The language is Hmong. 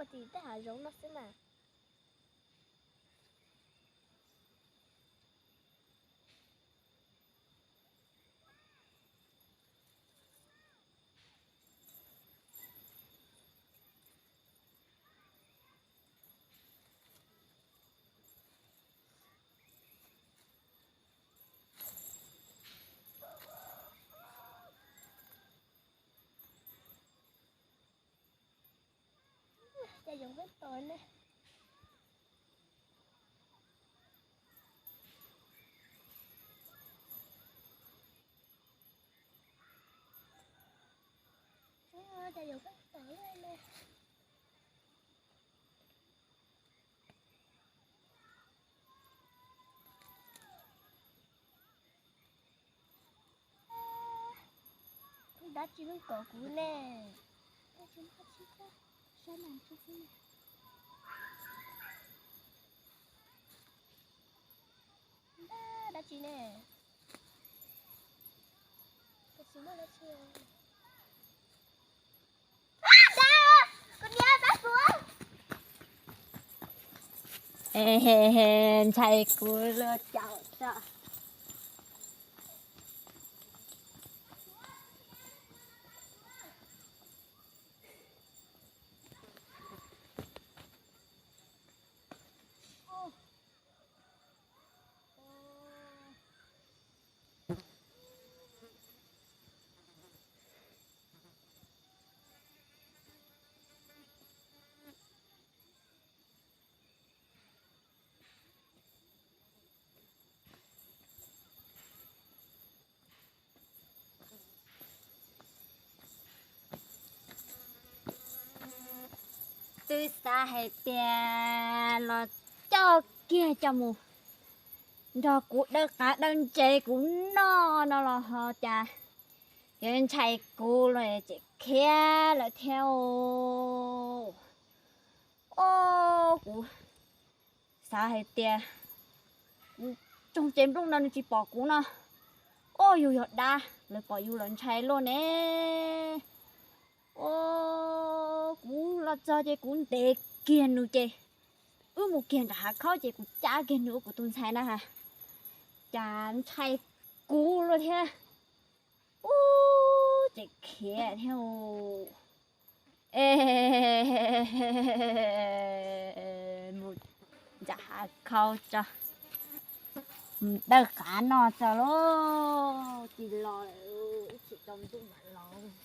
tim tej hav zoov no xwb mas. Cas yoov peb tod ne. Cas yoov peb tod ne. Dab tsi yeej kom kuv ne. Dab tsi, dab tsi, sab nas tsi xwb ne. Dab tsi ne. Dab tsi muaj dab tsi. Ntshai kuv luag caum tso. Twb xav hais tias los coj kiag coj mus nrog kuv daws qav daws ntses kuv noj no los ho cas yuav ntshai kuv los tseem khiav lawm thiab. Os, kuv xav hais tias kuv tsoog tsev nplooj no nws tsis pom kuv no. Os, yus yog dab lawv pom yus lawv ntshai luaj ne. Os, kuv los txog ces kuv ntes kiag nws ces wb mus kiag nram hav khaub ces kuv cab kiag nws ua kuv tus ntxhais na has. Cas ntshai kuv luaj thiab. Ub, tseem khiav thiab. Es, mus nram hav khaub tso, mus dawj qav noj tso lauj, tsis los lawm, ib tsam tsaus ntuj mam los.